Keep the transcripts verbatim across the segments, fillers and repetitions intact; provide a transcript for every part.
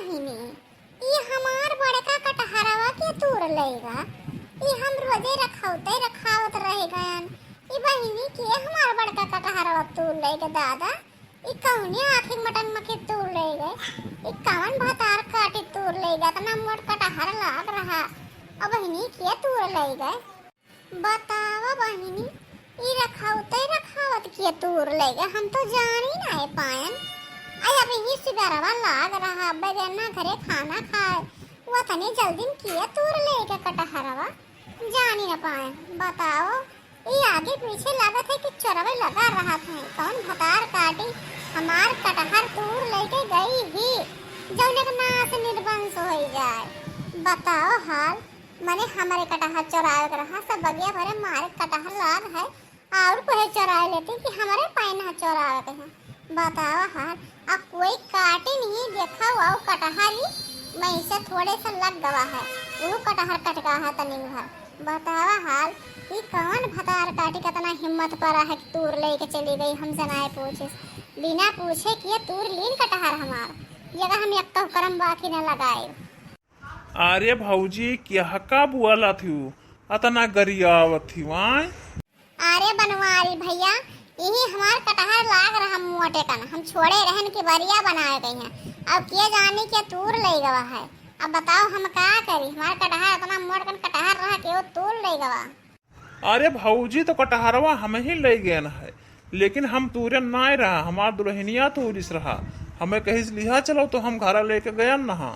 बहिनी, ई हमार बड़का कटहरवा के तूर लेगा। ई हम रोजे रखौते रखावत रह गयन। ई बहिनी के हमार बड़का कटहरवा तूर लेगा दादा। ई कौने आँखी मटन में के तूर लेगा? ई कौन भतार काटी तूर लेगा? इतना मोट कटहर लाग रहा। अब बहिनी के तूर लेगा? बतावा बहिनी, ई रखावते रखावत के तूर लेगा, हम तो जानी नाय पायन। आई अब ही सिगरवा लाग रहा, बेगना घरे खाना खाए, वो तनी जल्दी में के तूर लेगा कटहरवा, जानी न पायन। बताओ, ई आगे पीछे लागत है कि चोरवे लगा रहा था, कौन भतार काटी हमार कटहर तूर लेके गई ही, जौने के नाश निर्वंश होई जाए। बताओ हाल, मने हमरे कटहर चोरावे के रहा, सब बगिया भरे मारे कटहर लाग है, और कोई चोराए लेती कि हमरे पैन है चोरावे के है? बतावा हाल, अब कोई काटी नहीं देखा हुआ कटहर ही, मैं इसे थोड़े से लग गवा है, वो कटहर कटका है तनी भर। बतावा हाल, ई कौन भतार काटी कितना हिम्मत परा है कि तूर लेके चली गई, हमसे ना पूछे, बिना पूछे किए तूर लीन कटहर हमार, जगह हम एक करम बाकी न लगाए। अरे भौजी, केहका बोलत हिउ? अतना गरियावत हिउ, आय? अरे बनवारी भैया, यही हमार कटहर लाग रहा मोटे कन, हम छोड़े रहन के बरिया बनाए गई हैं। अब के जानी के तूर ले गवा है। अब बताओ हम का करी, हमार कटहर अतना मोट कन कटहर रहा के वो तूर ले गवा। अरे भौजी, तो कटहरवा हम ही ले गए है, लेकिन हम तूरे नाय रहा, हमार दुल्हनिया तूरिस रहा। हमें कहिस लिहा चलो, तो हम घरा लेके गयन नहा।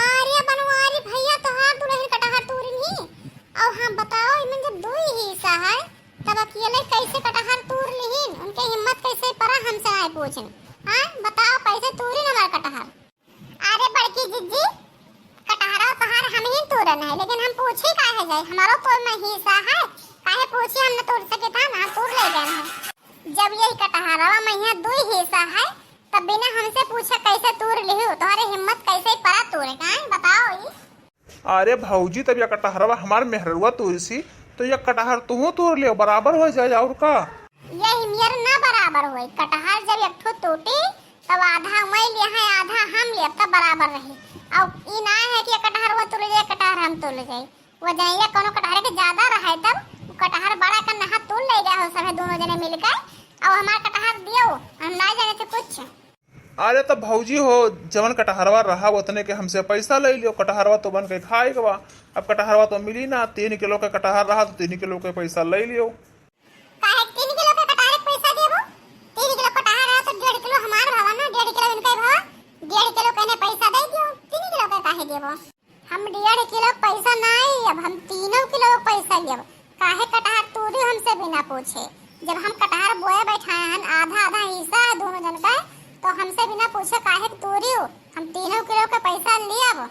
अरे बनवारी भैया, तोहार दुल्हन कटहर तूरिन ही, और हम बताओ, इमन जब दो ही हिस्सा है, तब अकेले कैसे कटहर तूर लिहिन? उनके हिम्मत कैसे परा हमसे आए पूछन? हाँ, बताओ, कैसे तूरिन हमार कटहर? अरे बड़की जिज्जी, कटहरा तोहार हम ही तूरन है, लेकिन हम पूछी काहे जाए? हमारो तो में हिस्सा है, काहे पूछी? हम न तूर सके था ना, हम तूर ले गए हैं। जब यही कटहरवा में यहाँ दो हिस्सा है, तब बिना हमसे पूछे कैसे तूर लिहू? तोहरे हिम्मत कैसे परा तूरे का है? बताओ ई। अरे भौजी, तब या कटहरवा हमार मेहररुआ तूरसी, तो या कटहर तुहू तूर लियो, बराबर हो जाए, और का? यही मेर ना बराबर होई, कटहर जब एक ठो टूटी, तब आधा मैं ले है, आधा हम ले, तब बराबर रही। और ई ना है कि या कटहर वो तूर जाए, कटहर हम तूर जाए। वो जनैया कोनो कटहरे के ज्यादा रहे, तब वो कटहर बड़ा कर नहा तूर ले गया हो, सभे दोनों जने मिलकर, और हमार कटहर दियो, हम ना जाने थे कुछ। अरे तो भौजी हो, जवन कटहरवा रहा, उतने के हमसे पैसा ले लियो, कटहरवा तो बन के खाए के बा। अब कटहरवा तो मिली ना, तीन किलो के कटहर रहा, तो तीन किलो के पैसा ले लियो। काहे तीन किलो के कटहर के पैसा देबो? तीन किलो कटहर रहा, तो डेढ़ किलो हमार भावा ना, डेढ़ किलो इनके भावा, डेढ़ किलो कहने पैसा दे दियो, तीन किलो के काहे देबो? हम डेढ़ किलो पैसा ना लेब, हम तीनों किलो पैसा लेब। काहे कटहर तूरी हमसे बिना पूछे? जब हम कटहर बोए बैठा हन, आधा आधा हिस्सा है दोनों जन का, तो हमसे बिना पूछे काहे तूरी हो? हम तीनों किलो के पैसा लेब।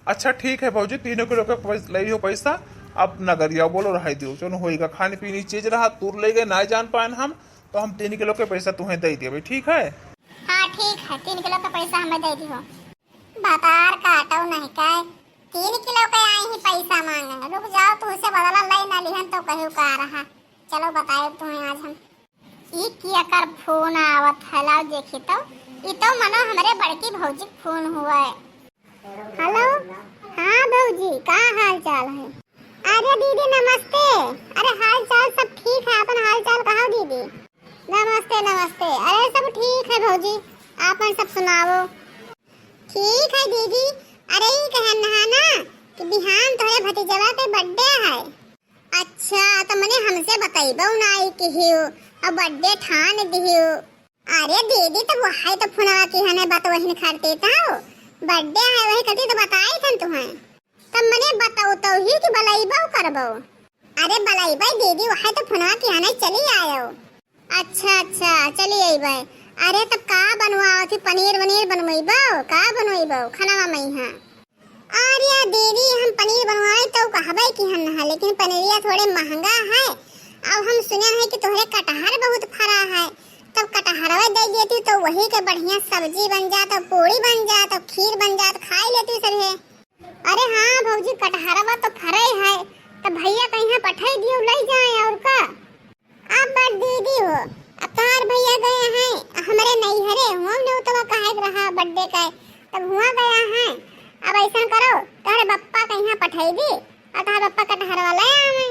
अच्छा ठीक है भौजी, तीनों किलो के पैस-, ले लियो पैसा। अब नगरिया बोलो, रहाई दियो, चलो होइगा, खाने पीने चीज रहा, तूर ले गए, ना जान पाएन हम, तो हम तीन किलो के पैसा तुम्हें दे देबे, ठीक है? हाँ ठीक है, तीन किलो के पैसा हमें दे दियो। भतार काटो नहीं काय, तीन किलो के आई ही पैसा मांगे। रुक जाओ, तुमसे बदला ले ना लिहन तो कहू का रहा। चलो बताए तुम्हें आज हम। ई केकर फोन आवत है, लाओ देखी तो। ई तो मनो हमरे बड़की भौजी के फोन हुआ है। हेलो, हाँ भौजी, का हाल चाल है? अरे दीदी नमस्ते। अरे हाल चाल सब ठीक है, अपन हाल चाल कहो दीदी। नमस्ते नमस्ते। अरे सब ठीक है भौजी, आपन सब सुनाओ। ठीक है दीदी। अरे ई कहन रहा ना कि बिहान तोहरे भतीजवा के बर्थडे है। अच्छा, तो मने हमसे बतइबो नाई किहियो, अब बर्थडे ठान दिहियो। अरे दीदी, तो वही तो फोनवा की हने बतवहिन करते तो, बर्थडे है वही करती तो बताई थन तुहें। तब मने बतौतौ ही कि बलइबो करबो। अरे बलइबै दीदी, वही तो फोनवा की हने चली आयो। अच्छा, अच्छा, चली अइबै। अरे, तब का बनवावत ही? पनीर वनीर बनवइबो? का बनवइबो खाना में इहाँ? अरे दीदी, हम पनीर बनवाए तो कहबै कि हम नहा, लेकिन पनीरिया थोड़े महंगा है। अब हम सुने हैं कि तोहरे कटहर बहुत फरा है, तब कटहरवा दे देती तो वही के बढ़िया सब्जी बन जात, पूड़ी बन जात, खीर बन जात, खाई लेती सभे। अरे हाँ भौजी, कटहरवा तो फरे है, तो भैया कहीं पठाई दियो, ले जाए और का। अब बड़ दीदी हो, अब तोहार भैया गए हैं हमरे नैहरे, हम नेवतवा काहे के रहा बर्थडे का, तब हुआ गया है। अब ऐसा करो, तोहरे बप्पा के यहाँ पठाई दी और तोहरे बप्पा कटहरवा ले आवे।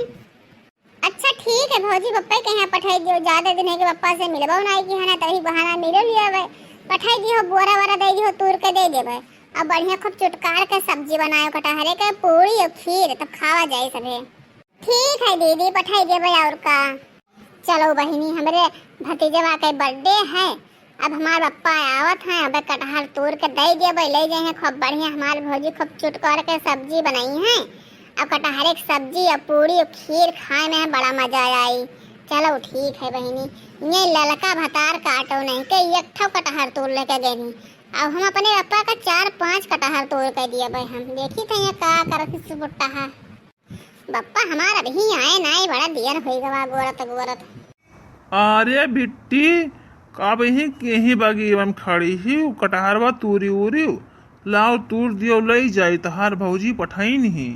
अच्छा ठीक है भौजी, बप्पा के यहाँ पठाई दियो, ज्यादा दिन है कि बप्पा से मिलबो नहीं की है ना, तभी बहाना मिलो लिया भाई। पठाई दियो, बोरा वोरा दे दियो, तूर के दे देबे। अब बढ़िया खूब चुटकार के सब्जी बनायो, कटहरे के पूरी और खीर, तब खावा जाए सभे। ठीक है दीदी, पठाई देबे और का। चलो बहिनी, हमरे भतीजवा के birthday है, अब हमार बप्पा आवत हैं, अब कटहर तूर के दे देबे, ले जाए हैं खूब बढ़िया, हमार भौजी खूब चुटकार के सब्जी बनाई हैं, अब कटहरे के सब्जी और पूरी और खीर खाए में बड़ा मजा आई। चलो ठीक है बहिनी, ये ललका भतार काटो नहीं के एक ठो कटहर तूर लेके गए रही, अब हम अपने बप्पा का चार पांच कटहर तूर के दिए भाई, हम देखी थे ये का करत सुबुट्टा है। बप्पा हमार अबहीं आए नाई, बड़ा देर होई गवा गोरत गोरत। अरे बिट्टी, अब यहीं, यहीं बगीवा में खड़ी ही, उ कटहरवा तूरी उरी, लाओ तूर दियो, लई जाई, तहार भौजी पठाई नहीं।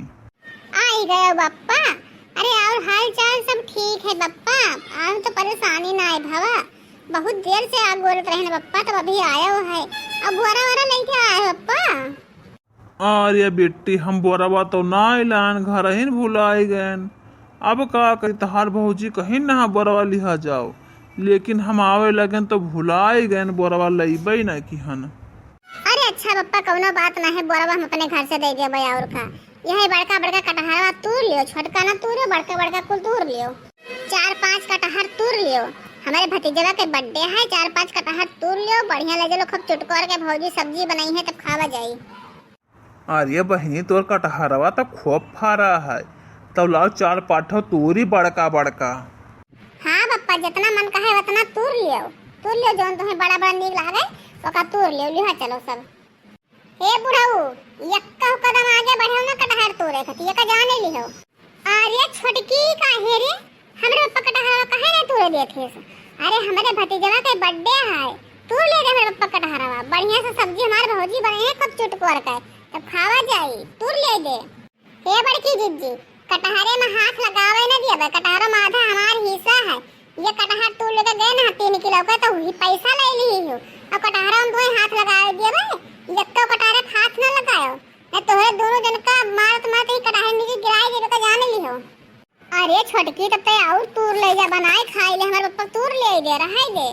आई गयो बप्पा। अरे और हाल चाल सब ठीक है बप्पा, और तो परेशानी ना है भवा, बहुत देर से आ गोरत रहने बप्पा, तब अभी आयो है। अब बोरा वोरा लेके आए हो बप्पा? अरे बिट्टी, हम बोरवा तो ना लान, घर ही भुलाई गएन। अब का करी, तहार भौजी कहीं ना बोरवा लिहा जाओ, लेकिन हम आवे लगेन तो भुलाई गएन, बोरवा लइबे ना किहन। अरे अच्छा बप्पा, कौनो बात ना है, बोरवा हम अपने घर से दे देबे और का। यही बड़का बड़का कटहरवा तूर लियो, छोटका ना तूरो, बड़का बड़का कुल तूर लियो। चार पांच कटहर तूर लियो, हमारे भतीजवा के birthday है, चार पांच कटहर तूर लियो, बढ़िया ले चलो, खूब चुटकोर के भौजी सब्जी बनाई है, तब खावा जाई। अरे बहिनी, तोर कटहरवा तो खूब फरा है, तब लाओ चार पाँच ठो तूरी बड़का बड़का। हाँ बप्पा, जितना मन कहे उतना तूर लियो, तूर लियो, जौन तुम्हें बड़ा बड़ा नीक लागे, ओका तूर लियो, लिहा चलो सब। ए बुढ़ऊ, यक्का कदम आगे बढ़ेउ ना कटहर तूरे खती, यका जाने लिहो। अरे छोटकी, काहे रे? हमरे बप्पा कटहरवा काहे नहीं तूरे देत हेस? अरे हमरे भतीजवा के birthday है, तूर ले दे हमरे बप्पा कटहरवा। बढ़िया से सब्जी हमार भौजी बने हैं, खूब चुटकोर के, तब खावा जाई, तूर ले दे। हे बड़की जिज्जी, कटहरे में हाथ लगावे न दियबे, कटहरो में आधा हमार हिस्सा है। ये कटहर तू लेके गए ना तीन किलो के, तो वही पैसा ले ली हो। और कटहरो में तुम्हें हाथ लगावे दियबे, यक्को कटहरे पे हाथ न लगायो, न तोहरे दोनों जन का मारत मारत ही कटहरे नीचे गिराई देबे का जान ली हो। अरे छोटकी, तब ते और तूर ले जा, बनाए खाई ले, हमारे पप्पा तूर ले दे, रहाई दे।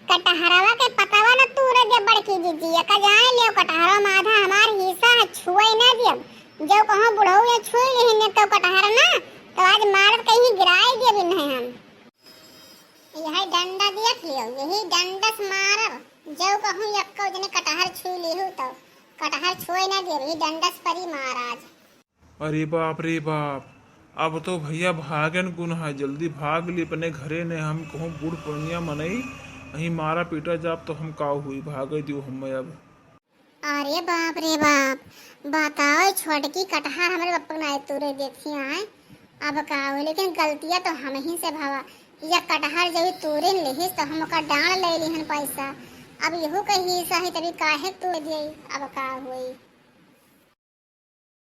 कटहरवा के पतवा न तूरे दे बड़की जिज्जी, एका जान लियो, कटहरवा में आधा हमार हिस्सा है, छुए न दियब। जो कहूँ बुढ़ऊ या छुई लिहिन तो कटहर ना, तो आज मारत कहीं गिराई दियब इन्हें हम। यही डंडा देख लियो, यही डंडा से मारब। जो कहूँ यक्को जने कटहर छुई लिहू तो कटहर छुए न दियब, यही डंडा से परी मार आज। अरे बाप रे बाप, अब तो भैया भागन गुन है, जल्दी भाग ली अपने घरे ने। हम कहूँ बूढ़ पुरनिया मनई, अहीं मारा पीटा जाब तो हम का हुई, भागे दियो हम अब। अरे बाप रे बाप, बताओ छोटकी कटहर हमरे बप्पा के नाई तूरे देती आए, अब का हुई, लेकिन गलतिया तो हम ही से भवा। या कटहर जब तूरे लेहिस तो हम ओकर डांड ले लिहन पैसा, अब यहू के हिस्सा है तभी काहे तूरे दिए, अब का हुई।